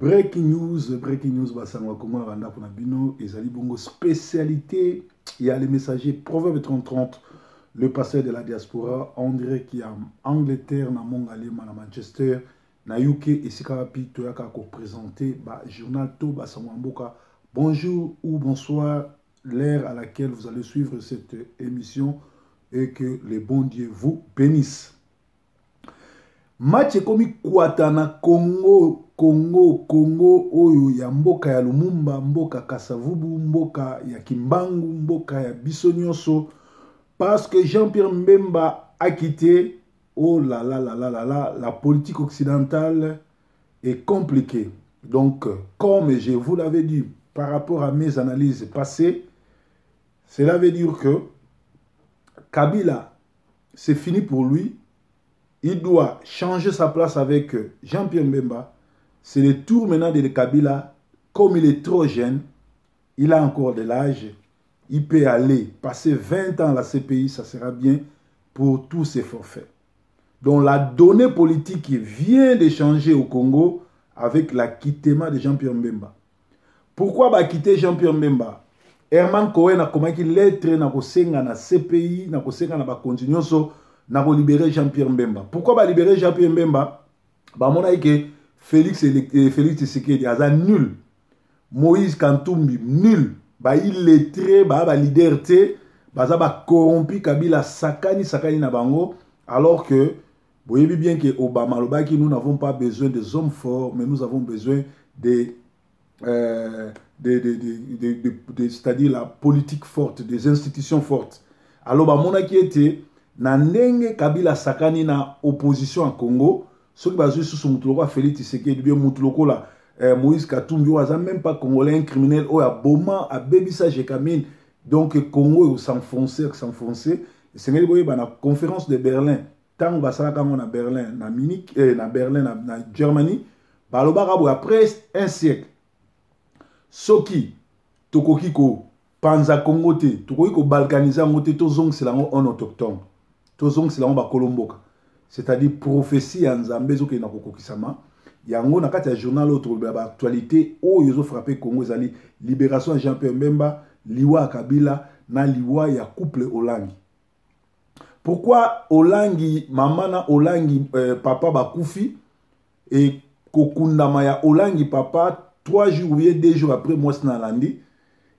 Breaking news, breaking news, basango ya Congo na bandako na bino ezali bongo spécialité ya le messager Proverbe 3030, le pasteur de la diaspora en direct ya Angleterre na Mongalema na Manchester na UK esika wapi toyaka ko présenter ba journal to basango ya mboka. Bonjour ou bonsoir, l'heure à laquelle vous allez suivre cette émission et que le bon Dieu vous bénisse. Match ekomi kwata na Congo, Congo, Congo oyo ya mboka ya Lumumba, mboka Kasavubu, mboka ya Kimbangu, mboka ya biso nyonso, parce que Jean-Pierre Mbemba a quitté. Oh là là là là là là, la politique occidentale est compliquée. Donc, comme je vous l'avais dit par rapport à mes analyses passées, cela veut dire que Kabila, c'est fini pour lui. Il doit changer sa place avec Jean-Pierre Mbemba. C'est le tour maintenant de Kabila. Comme il est trop jeune, il a encore de l'âge. Il peut aller passer 20 ans à la CPI, ça sera bien pour tous ses forfaits. Donc la donnée politique vient de changer au Congo avec l'acquittement de Jean-Pierre Mbemba. Pourquoi ba quitter Jean-Pierre Mbemba? Herman Cohen akomaki lettre na kosenga na CPI, na kosenga na bakonzi nyonso na kolibere Jean-Pierre Mbemba. Pourquoi ba libérer Jean-Pierre Mbemba? Bamonaki ke Félix Tshisekedi aza nul. Moïse Katumbi nul. Ba illettré, ba leader te, baza ba corrompu Kabila sakani sakani na bango, alors que boyebi bien que Obama alobaki nous n'avons pas besoin des hommes forts, mais nous avons besoin de, c'est-à-dire la politique forte, des institutions fortes. Alors bamonaki ete na ndenge Kabila sakani na opposition en Congo, soki bazwi susu mutu lokola Félix Tshisekedi bien mutu lokola Moïse Katumbi oyo aza même pas congolais, un criminel oyo aboma abebisa Gécamines, donc Congo s'enfoncer, s'enfoncer. Esengeli boyeba na conférence de Berlin, ntango basalaka yango na Berlin, na Munich, na Berlin, na Germanie, balobaka boye: après un siècle, soki tokoki kopanza Congo te, tokoki kobalkanize yango te, tozongisela yango en autochtone, tozongisela yango bakolo mboka. C'est-à-dire prophétie ya Nzambe ezokende na kokokisama yango. Na kati ya journal oyo tolobela baactualité oyo ezofrappe Congo, ezali libération ya Jean-Pierre Mbemba, liwa ya Kabila na liwa ya couple Olangi. Pourquoi Olangi mama na Olangi papa bakufi e kokundama ya Olangi papa 3 jours ou bien 2 jours après mwasi na alandi?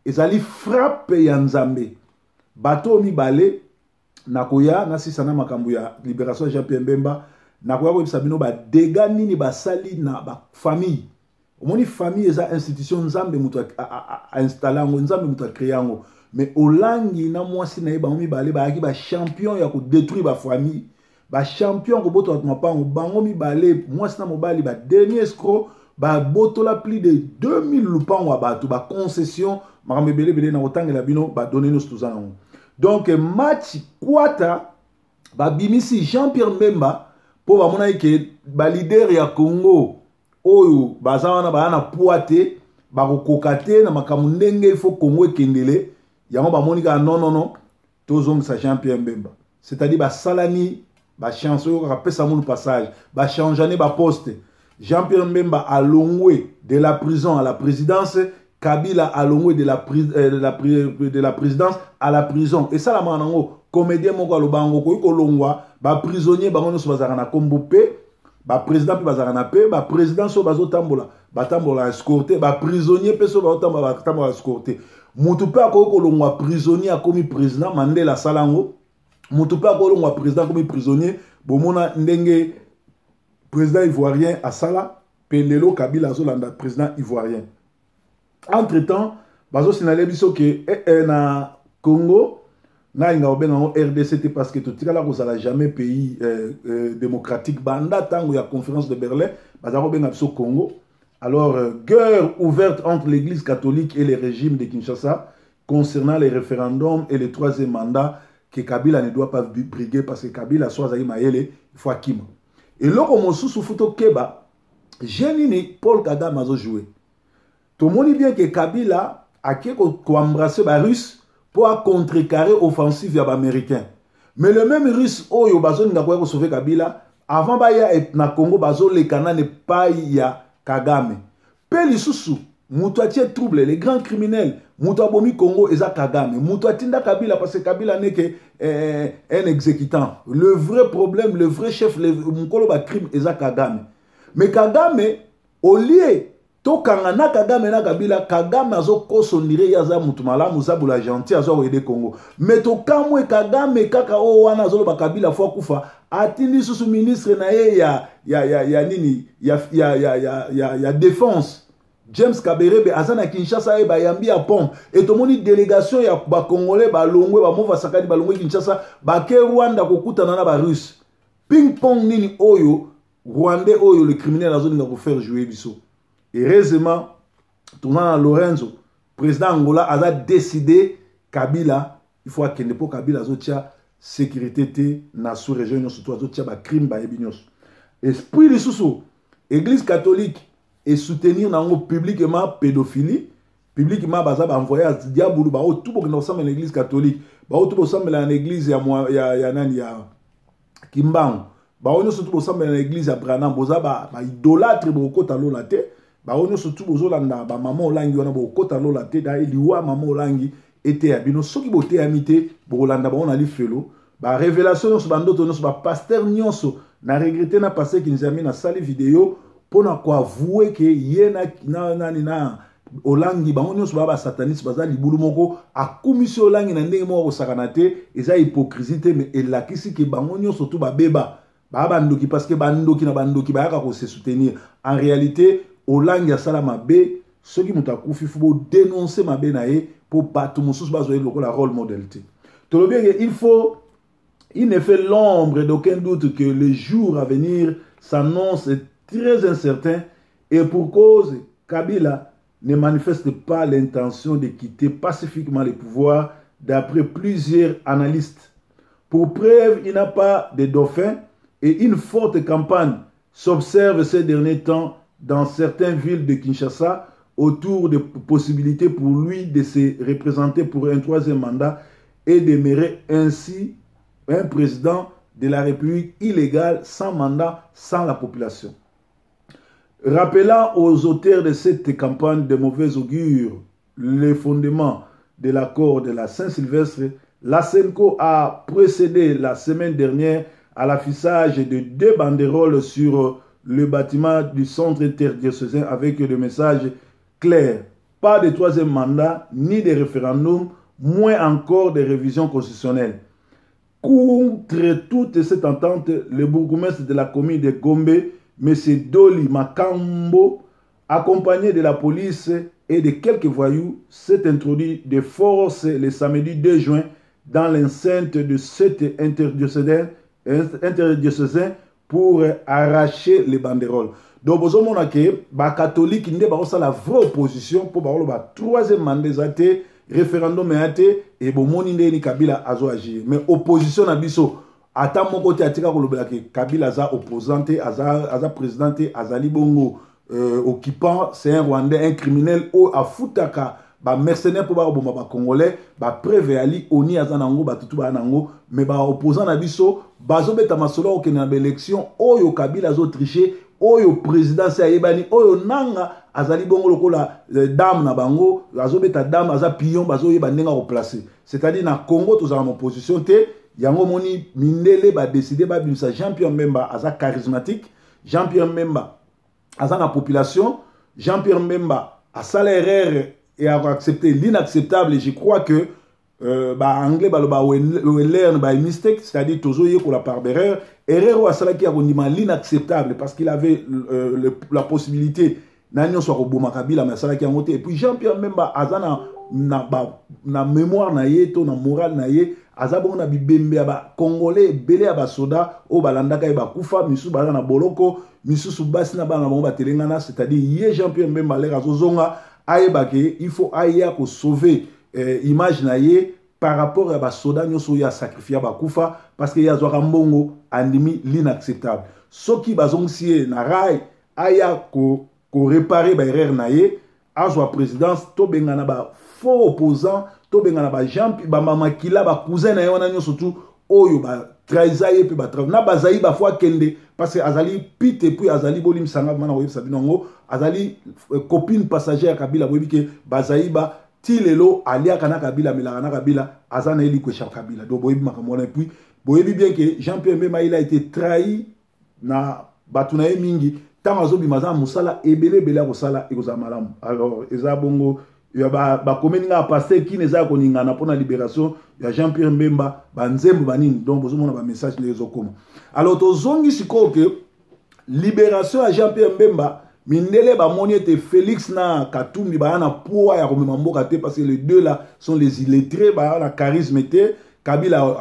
Ezali frappe ya Nzambe. Bato oyo mibale, nakoya nasisa na makambo ya libération ya Jean-Pierre Mbemba, nakoya koyebisa bino badégâts nini basali na bafamille. Omoni, famille eza institution, Nzambe moto ainstalle yango, Nzambe moto acréé yango. Mais Olangi na mwasi na ye, bango mibale bayaki bachampion ya kodétruire bafamille, bachampion kobotola bato mapango. Bango mibale, mwasi na mobali, badernier escroc, babotola plus de 2000 lupango ya bato, baconcession, makambo ebele ebele. Na kotangela bino badonnées nyonso toza nango. Donc match kwata, babimisi Jean-Pierre Mbemba mpo bamonaki ke baleader ya Congo oyo baza wana baya na poids te, bakokoka te na makambo ndenge ifo Congo ekendele yango. Bamoni kaka non, non, non, tozongisa Jean-Pierre Mbemba. C'est-à-dire basalani bachance oyo kaka pesa munu passage, bachangeane baposte. Jean-Pierre Mbemba alongwe de la prison à la présidence, Kabila alongwe de la présidence à la prison. Esalamaka nango, comédien moko aloba yango. Okoki kolongwa baprisonnier, bango nyonso bazalaka na nkombo mpe baprésident mpe bazalaka na mpe baprésident. So bazotambola, batambola escorté. Baprisonnier mpe so bazotambola, batambola escorté. Mutu mpe akoki kolongwa prisonnier akomi président, Mandela asala yango. Mutu mpe akolongwa président akomi prisonnier, bomona ndenge président ivoirien asala. Mpe lelo Kabila azolanda président ivoirien. Entre temps bazosignaler biso ke na Congo, nalinga kobenga yango RDC te, parce que totikala kozala jamais pays démocratique. Banda ntango ya conférence de Berlin, baza kobenga biso Congo. Alors guerre ouverte entre l'Église catholique et le régime de Kinshasa concernant les référendums et le troisième mandat que Kabila ne doit pas briguer, parce que Kabila so azali mayele, il faut akima. Eloko mosusu fu tokeba, jeu nini Paul Kagame azojouer? Tomoni bien ke Kabila ake koembrasser barusse mpo acontrecarrer offensive ya baaméricain. Mais le même russe oyo bazolinga koya kosauver Kabila, avant baya na Congo, bazoleka nani epai ya Kagame. Mpe lisusu moto atie trouble, les grands criminels, moto abomi Congo eza Kagame, moto atinda Kabila, parce que Kabila n'est que un exécutant. Le vrai problème, le vrai chef, le mokolo bacrime eza Kagame. Mais Kagame, au lieu tokanga na Kagame na Kabila, Kagame azokosa, on dirait ye aza motu malamu, zabula gentil, aza koaider Congo. Mais tokamwe, Kagame kaka oyo wana azoloba Kabila faut akufa, atindi lisusu ministre na ye ya nini, ya défense, James Kabarebe, aza na Kinshasa, ye bayambi ya pompe. E tomoni délégation ya bacongolais balongwe, bamova sakani balongwe Kinshasa, bake Rwanda kokutana na Barusse. Ping pong nini oyo Rwandais oyo, le criminel, azolinga kofaire jouer biso? Heureusement, toza na Lorenzo, président Angola, aza décidé, Kabila il faut akende, mpo Kabila azotia sécurité te na sous région nyonso to azotia bacrime, bayebi nyonso. Esprit lisusu, Église catholique esoutenir nango publiquement pédophilie, publiquement baza baenvoyé ya diabulu. Bao tu bokenda kosambela na Église catholique, bao tu bosambela na église ya nani, ya Kimbangu, bao nyonso tu bosambela na église ya Branham, boza baidolâtre, bokokota lola te. Bao nyonso tu bozolanda bamama Olangi wana, bokokota lola te. Da liwa mama Olangi eteya bino. Soki boteyami te, bokolanda bango na lifelo. Barévélation nyonso, bandoto nyonso, bapasteur nyonso, na regretter na pasteur Kinzami, nasali video mpona koavouer ke ye na nani, na Olangi, bango nyonso baya basataniste, baza libulu moko. Akumisi Olangi na ndenge moko akosakana te, eza hypocrisie te, mais elakisi ke bango nyonso tu babeba, baya bandoki, parce que bandoki na bandoki bayaka kose soutenir. En réalité, Olangi asala mabe. Soki moto akufi, faut bodénoncer mabe na ye mpo bato mosusu bazwa ye lokola rôle modèle te. Tolobi eke il ne fait l'ombre d'aucun doute que le jour à venir s'annonce très incertain et pour cause, Kabila ne manifeste pas l'intention de quitter pacifiquement le pouvoir, d'après plusieurs analystes. Pour preuve, il n'a pas de dauphin et une forte campagne s'observe ces derniers temps dans certaines villes de Kinshasa autour de possibilités pour lui de se représenter pour un troisième mandat et demeurer ainsi un président de la République illégal, sans mandat, sans la population. Rappelant aux auteurs de cette campagne de mauvais augure les fondements de l'accord de la Saint-Sylvestre, la CENCO a procédé la semaine dernière à l'affichage de deux banderoles sur le bâtiment du centre interdiocésain avec le message clair: pas de troisième mandat, ni de référendum, moins encore de révision constitutionnelle. Contre toute cette entente, le bourgmestre de la commune de Gombe, M. Doli Makambo, accompagné de la police et de quelques voyous, s'est introduit de force le samedi 2 juin dans l'enceinte de cet interdiocésain pour arracher les banderoles. Donc bozomona ke bacatholique nde bakosala vraie opposition, mpo bakoloba troisième mandat eza te, référendum eya te. E bomoni ndeni Kabila azo agir, mais opposition na biso ata moko te atika kolobela ke Kabila aza opposant te, aza président te, azali bongo occupant, c'est un Rwandais, un criminel oyo afutaka bamercenaire mpo bakoboma bacongolais. Bapreuve eyali, oni aza nango, bato tu baya nango. Mais baopposant na biso bazobeta masolo akokende na baélection oyo Kabila azotriche, oyo présidence ayebani, oyo Nanga azali bongo lokola dame na bango, azobeta dame, aza pion, bazoyeba ndenge akoplace. C'est-à-dire na Congo tozala na opposition te. Yango moni mindele badécider babimisa Jean Pierre Mbemba, aza charismatique, Jean Pierre Mbemba aza na population, Jean Pierre Mbemba asala erreur et accepter l'inacceptable. Je crois que baanglais baloba "we learn by mistake", c'est-à-dire tozoyekola par erreur. Erreur oyo asalaki ya kondima l'inacceptable, parce qu'il avait la possibilité na nyonso akoboma Kabila, mais asalaki yango te. Et puis Jean Pierre Mbemba aza na mémoire na ye to na morale na ye, aza bongo na bibembe ya bacongolais ebele ya basoda oyo balandaka ye bakufa, misusu baza na boloko, misusu basi na bana na bango batelengana. C'est-à-dire ye Jean Pierre Mbemba, lere azozonga, ayeba ke il faut aya kosauver image na ye par rapport ya basoda nyonso oyo asacrifier, bakufa, parce que ye azwaka mbongo, andimi l'inacceptable. Soki bazongisi ye na rail, aya koréparer baerreur na ye, azwa présidence, tobengana bafaux opposant, tobengana bajean, bamamakila, bacousin na ye wana nyonso tu oyo. Batrahisa ye mpe batra na bazali bafo akende parce que azali pite, puis azali, bolimbisanga mana koyebisa bino yango, azali copine passager ya Kabila. Boyebi ke bazali ba ti lelo aliaka na Kabila, amelaka na Kabila, aza na ye likwesha Kabila. Donc boyebi makambo wana. Et puis boyebi bien ke Jean Pierre Mbemba, il a été trahi na bato na ye mingi. Ntango azobima, aza na mosala ebele ebele ya kosala, ekozala malamu. Alors eza bongo, bakomeli nga pasteur kini eza ya koningana mpona libération ya Jean Pierre Mbemba, banzembo banini. Donc bozomona bamessage ndenge ezokoma. Alors tozongi sikoyo ke libération ya Jean Pierre Mbemba, mindele bamoni ete Félix na Katumbi baya na poids ya komema mboka te, parce que les deux là sont les illettrés, baya na charisme te. Kabila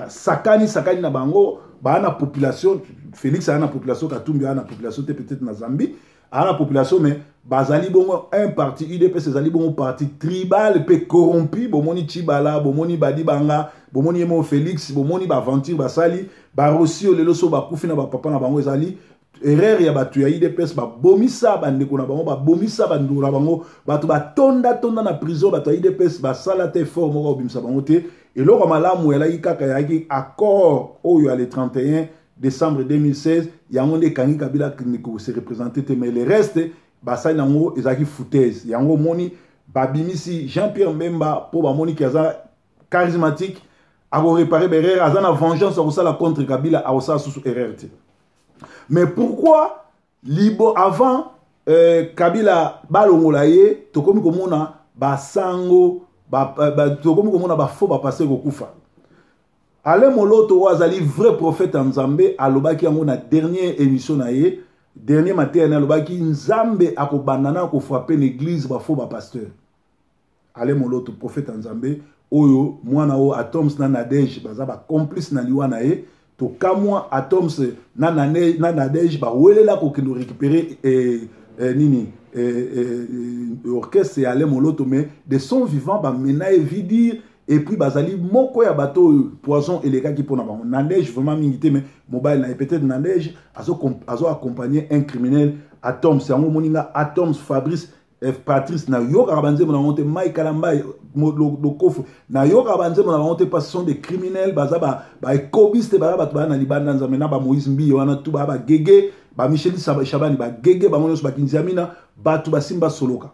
sakani sakani na bango, baya na population. Félix aya na population, Katumbi aya na population te, peut-être na Zambie aya na population, mais bazali bongo un parti. UDPS ezali bongo parti tribal mpe corrompu. Bomoni Tshibala, bomoni Badibanga, bomoni ye mo Félix, bomoni baaventure basali barosi oyo lelo so bakufi na bapapa na bango. Ezali erreur ya bato ya UDPS, babomisa bandeko na bango, babomisa bandeko na bango, bato batondatonda na prison. Bato ya UDPS basala te effort moko kobimisa bango te. Eloko ya malamu elaki kaka eyaki accord oyo ya le 31 décembre 2016. Yango nde ekangi Kabila kose représenter te, mais le reste basali yango ezalaki foutaise. Yango omoni babimisi Jean Pierre Mbemba mpo bamoniki aza charismatique, akoréparer baerreur, aza na vengeance akosala contre Kabila, akosala susu erreur te. Mais pourquoi libo avant Kabila balongola ye, tokomi komona basango ba, ba, tokomi komona bafaux bapasteur kokufa? Alain Moloto oyo azali vrai prophète ya Nzambe alobaki yango na dernière émission na ye, dernier mateya na, alobaki Nzambe akobanda na kofrapper na église bafaux bapasteur. Alain Moloto, prophète ya Nzambe oyo, mwana oyo Atoms na Nadege baza bacomplice na liwa na ye. Tokamwa, Atoms na Nadege bawelela kokende récupérer nini, orchestre ya Alain Moloto, mais de son vivant bamena ye vidir. Et puis bazali moko ya bato oyo poison elekaki mpona bango. Nadege vraiment mingi te, mais mobali na ye peut-être, Nadege azo accompagner un criminel, Atoms. Yango omoni nga Atoms, Fabrice, Patrice, nayokaka banzembo na bango te. Mike Kalambai, Lokofu, nayokaka banzembo na bango te, parce sont des criminels, baza baekobiste, baza bato baya na libanda. Nzambe na bamoïse Mbiye wana tu baya bagege, bamichel Shabani bagege, bango nyonso bakinziamina, bato basimba soloka.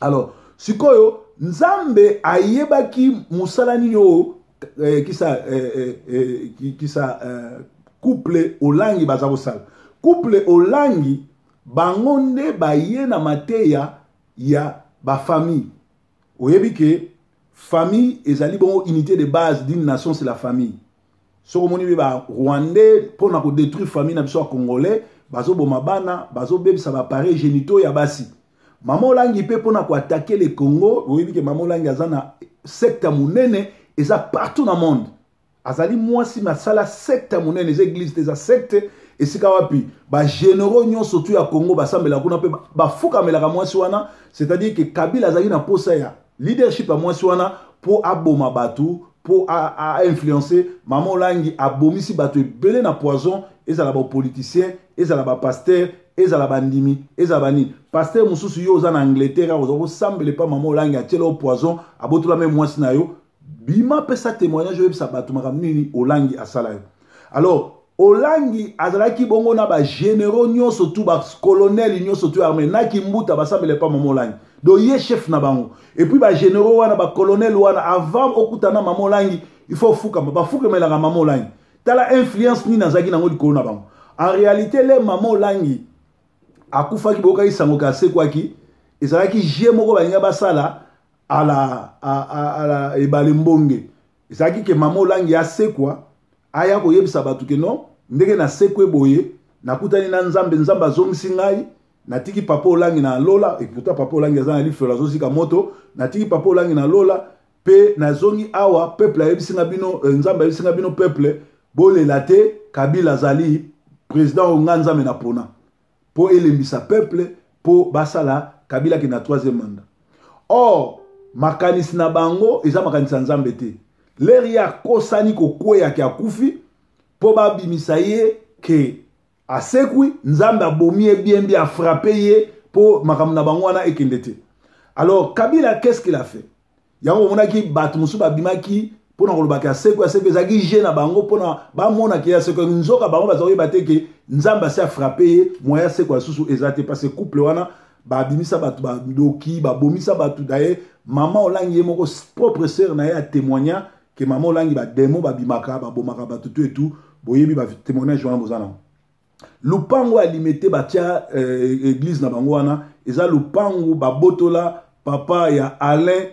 Alors sikoyo Nzambe ayebaki mosala nini oyo kisa couple Olangi baza kosala. Couple Olangi, bango nde baye na mateya ya bafamille. Oyebi ke famille ezali bongo unité de base d'une nation, c'est la famille. Soki omoni mpe Barwandais mpona kodétruire famille na biso ya Congolais, bazoboma bana, bazobebisa baappareil génitaux ya basi. Mama Olangi mpe mpona koattaquer le Congo, oyebi ke mama Olangi aza na secte ya monene, eza partout na monde. Azali mwasi masala secte ya monene, eza église te, eza secte esika wapi bagénéraux nyonso tu ya Congo basambelaka kuna mpe bafukamelaka mwasi wana. C'est-à-dire ke Kabila azalaki na posa ya leadership ya mwasi wana mpo aboma bato, mpo ainfluencer. Mama Olangi abomisi bato ebele na poison, ezala bapoliticien, ezala bapasteur, ezala bandimi, ezala banini. Pasteur mosusu, yo oza na Angleterre, oza kosambela epa mama Olangi, atiela yo poison, abotola me mwasi na yo. Bima, pesa témoignage, oyebisa bato makambo nini Olangi asala yo. Alors Olangi azalaki bongo na bagénéraux nyonso tu, bacolonel nyonso tu armé na Kimbuta, basambela epa mama Olangi. Donc ye chef na bango. Et puis bagénéraux wana, bacolonel wana, avant okutana mama Olangi, il faut fukama, bafukamelaka mama Olangi. Tala influence nini azalaki nango likolo na bango. En réalité, le mama Olangi akufaki, boyokaki sango ke asekwaki, ezalaki jeu moko balingi basala ala ebale mbonge. Ezalaki ke mama Olangi asekwa, aya koyebisa bato ke non, ndenge nasekwe boye, nakutani na Nzambe, Nzambe azongisi ngai, natiki papa Olangi na lola. Et pourtant papa Olangi aza na lifelo, azozika moto. Natiki papa Olangi na lola mpe nazongi awa. Peuple ayebisi nga bino, Nzambe ayebisi nga bino, peuple bolela te, Kabila azali président oyo nga Nzambe na pona, mpo elembisa peuple, mpo basala Kabila akende na troisième mandat. Or makanisi na bango eza makanisi ya Nzambe te. L'heure ye akosani kokweyaki, akufi, mpo babimisa ye ke asekwi, Nzambe abomi ye bien bien, afrapper ye mpo makambo na bango wana ekende te. Alors Kabila, qu'est-ce qu'il a fait? Yango omonaki bato mosusu babimaki. mpo na kolobaka asekwi, asekwi, ezalaki jeu na bango mpo na bamonaka ye asekwi. Nzoka bango baza koyeba te ke Nzambe asi afrappe ye, moyen asekwa lisusu eza te, parce que couple wana babimisa bato bandoki, babomisa bato. Daye mama Olangi ye moko, propre sœur na ye atémoigna ke mama Olangi badémons babimaka, babomaka bato tout et tout. Boyebi batémoignage wana, boza nango. Lupango ya Limete batia église na bango wana, eza lupango babotola papa ya Alain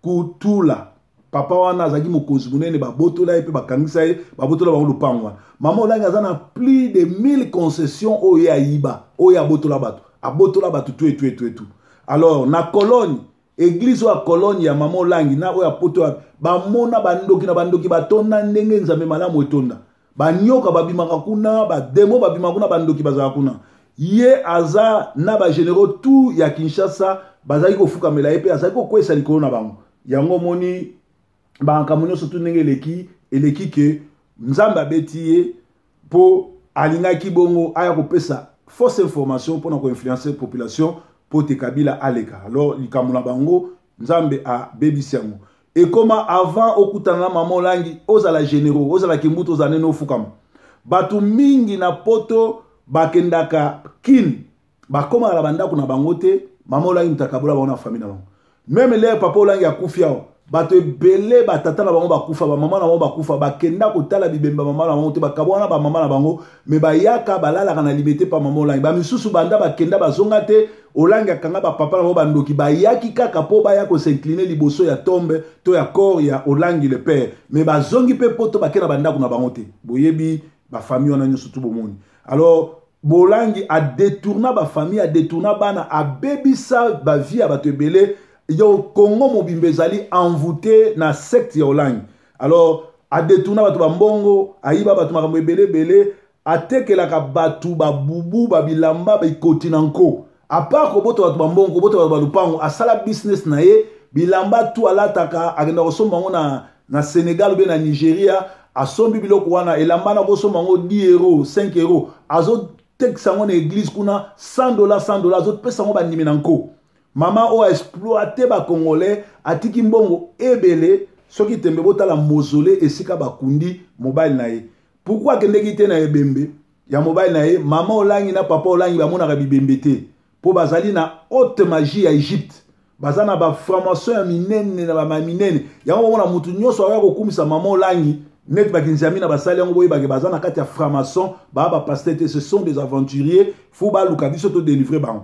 Kutula. Papa wana azalaki mokonzi monene, babotola ye mpe bakangisa ye, babotola bango lupango wana. Mama Olangi aza na plus de 1000 concession oyo ye ayiba, oyo abotola bato, abotola bato tout et tout et tout et tout. Alors na Cologne, église oyo ya Cologne ya mama Olangi na oyo ya Poto, bamona bandoki na bandoki batonda ndenge Nzambe malamu etonda. Banyoka babimaka kuna, badémons babimaka kuna, bandoki bazalaka kuna. Ye aza na bagénéraux tout ya Kinshasa bazalaki kofukamela ye mpe azalaki kokwesa likolo na bango. Yango omoni makambo nyonso tu ndenge eleki, eleki ke Nzambe abeti ye mpo alingaki bongo aya kopesa fausse information mpona koinfluencer population mpo te Kabila aleka. Alors likambo na bango, Nzambe abebisi yango. Ekoma avant okutana na mama Olangi, ozala généraux, ozala kimbutu, ozala nene, ofukama. Bato mingi na Poto bakendaka Kine, bakomaka na bandako na bango te. Mama Olangi moto akabola bango na famille na bango. Même l'heure papa Olangi akufi awa, bato ebele, batata na bango bakufa, bamama na bango bakufa, bakenda kotala bibembe mama na bango te, bakabwana bamama na bango, mais bayaka balalaka na Limete pa mama Olangi. Bamisusu banda bakenda bazonga te. Olangi akanga bapapa na bango bandoki, bayaki kaka mpo baya kos'incliner liboso ya tombe to ya corps ya Olangi le père, mais bazongi mpe Poto, bake na bandako na bango te. Boyebi bafamille wana nyonso tu, bomoni. Alors Bolangi adétourna bafamille, adétourna bana, abebisa bavie ya bato ebele. Yo Kongo mobimba ezali envoûté na secte ya Olangi. Alors adétourna bato bambongo, ayiba bato makambo ebele ebele, atekelaka bato babubu, babilamba, bikoti na nko. À part kobota bato bambongo, kobota bato balupango, asala business na ye. Bilamba tu alataka, akenda kosomba yango na Sénégal ou bien na Nigeria. Asombi biloko wana, elamba na kosomba yango 10 euro, 5 euro, azotekisa yango na église kuna 100 dollar, 100 dollar, azopesa yango bandimi na nko. Mama oyo aexploite bacongolais, atiki mbongo ebele. Soki tembe, botala mausolée esika bakundi mobali na ye. Pourquoi akendeki te na ebembe ya mobali na ye? Mama Olangi na papa Olangi bamonaka bibembe te, mpo bazali na haute magie ya Egypte, baza na bafranc-maçon ya minene na bama minene. Yango bomona mutu nyonso aya kokumisa mama Olangi neti bakinzami na basali yango, boyebake baza na kati ya franc-maçon, baa bapasteur te, ce sont des aventuriers. Faut baluka biso todélivre bango.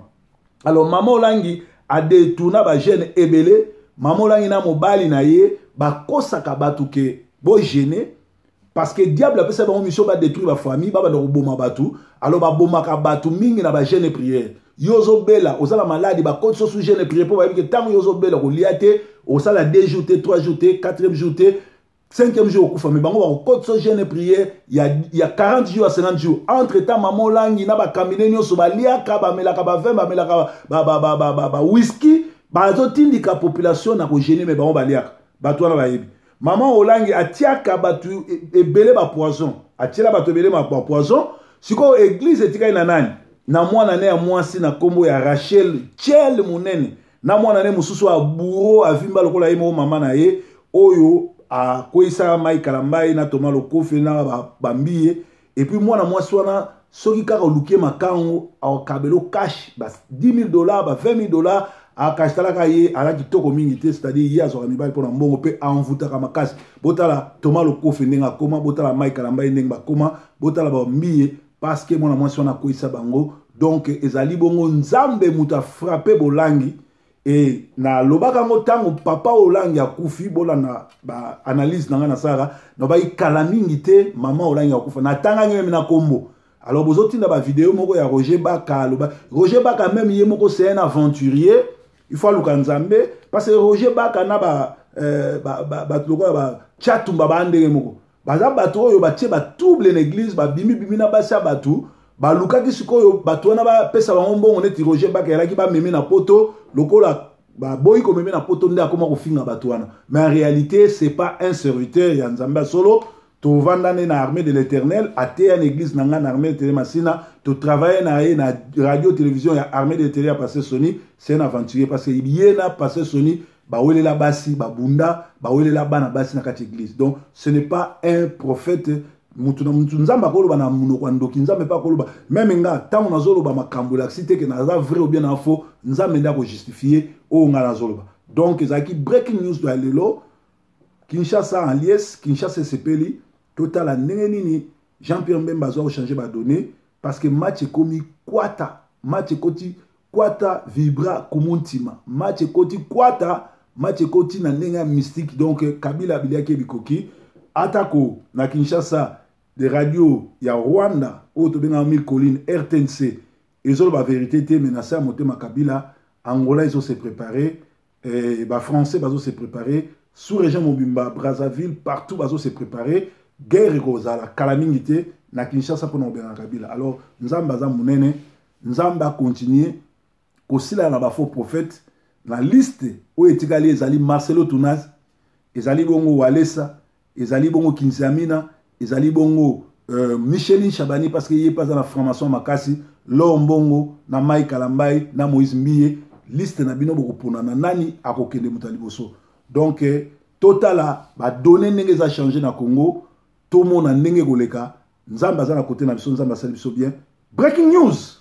Alors mama Olangi adétourna bajeune ebele. Mama Olangi na mobali na ye bakosaka bato ke bojeûner, parce que diable apesa bango mission badétruire bafamille, babanda koboma bato. Alors babomaka bato mingi na bajeûne prière. Yo ozobela, oza na maladi, bakoti so sous jeûne prière, mpo bayebi ke ntango yo ozobela, kolia te, osala 2 jours te, 3 jours te, 4e jour te, 5e jour okufa. Mais bango bakokoti so jeûne prière ya 40 jours, ya 50 jours. Entre temps mama Olangi na bakamine nyonso baliaka, bamelaka bavin, bamelaka bawhisky, bazotindika population na kojeûner, mais bango baliaka. Bato wana bayebi mama Olangi atiaka bato ebele bapoison, atiela bato ebele bapoison. Sikoyo église etikali na nani? Na mwana ne ya mwasi na nkombo ya Rachel Chel monene, na mwana ne mosusu ya bourreau, avimba lokola ye moko mama na ye, oyo akweyisaka mai Kalambai na Toma Lokofe na bambi ye. Et puis mwana mwasi wana, soki kaka oluki ye makango, akabela cash ba 10 000 dollars, ba 20 000 dollars. Akasitalaka ye, aza kitoko mingi te, c'est-à-dire ye azwaka mibali mpo na mbongo mpe envoûtaka makasi. Botala Toma Lokofe ndenge akóma, botala mai Kalambai ndenge bakóma, botala bambi ye, parce que mwana mwasi wana akweyisa bango. Donc ezali bongo Nzambe moto afrappe Bolangi. E nalobaka yango ntango papa Olangi akufi. Bolanda baanalyse na ngai nasalaka, nalobaki kala mingi te mama Olangi akufa, natangaki même na nkombo. Alors bozotinda bavideo moko ya Roger Baka. Aloba Roger Baka même ye moko, c'est un aventurier, il faut aluka Nzambe, parce que Roger Baka na bato lokola bachatumba baa ndenge moko. Baza bato oyo batie batrouble na église, babimibimi na basi ya bato. Balukaki sikoyo bato wana bapesa bango mbongo neti Roger Baka eyalaki bamemi na Poto. Lokola baboyi komemi na Poto, nde akóma kofinga bato wana. Mais en réalité, c'est pas un serviteur ya Nzambe ya solo. Tovanda nde na Armée de l'Éternel, ateya na église na ngai na Armée de l'Éternel Masina, totravaille na ye na radio télévision ya Armée de l'Éternel ya Pasteur Soni. C'est un aventurier, parce que ye na Pasteur Soni Bawelela basi, babunda, bawelela bana basi na kati église. Donc ce n'est pas un prophète. Mutu na mutu, Nzambe akoloba na monoko ya ndoki, Nzambe mpe akoloba. Même nga, ntango nazoloba makambo, elakisi te ke naza vrai ou bien na faux. Nzambe nde akojustifie oyo nga nazoloba. Donc ezalaki breaking news ya lelo. Kinshasa en liesse, Kinshasa esepeli. Totala ndenge nini Jean Pierre Mbemba azwa kochange badonnées, parce que match ekomi kwata, match ekoti kwata, vibra kumuntima, match ekoti kwata, match ekoti na ndenge ya mystique. Donc Kabila abiliaki bikoki atako na Kinshasa. De radio ya Rwanda oyo tobengaka Mille Colline, RTNC, ezoloba vérité te, mais na se ya motema Kabila. Angola ezose préparer, eh, bafrançais bazose préparer, sous région mobimba, Brazzaville, partout bazose préparer. Guerre ekozala kala mingi te na Kinshasa mpona kobengana Kabila. Alors Nzambe aza monene, Nzambe akontinue kosila na bafaux prophète. Na liste oyo etikali, ezali Marcelo Tunas, ezali bongo Walesa, ezali bongo Kinsiamina, ezali bongo Micheline Chabani, parce que ye mpe aza na formation makasi, Lor Mbongo na Mai Kalambai na Moïse Mbiye. Liste na bino, bokopona na nani akokende moto ya liboso. Donc totala badonnées ndenge eza change na Congo, tomona ndenge koleka. Nzambe aza na kote na biso, Nzambe asali biso bien. Breaking news.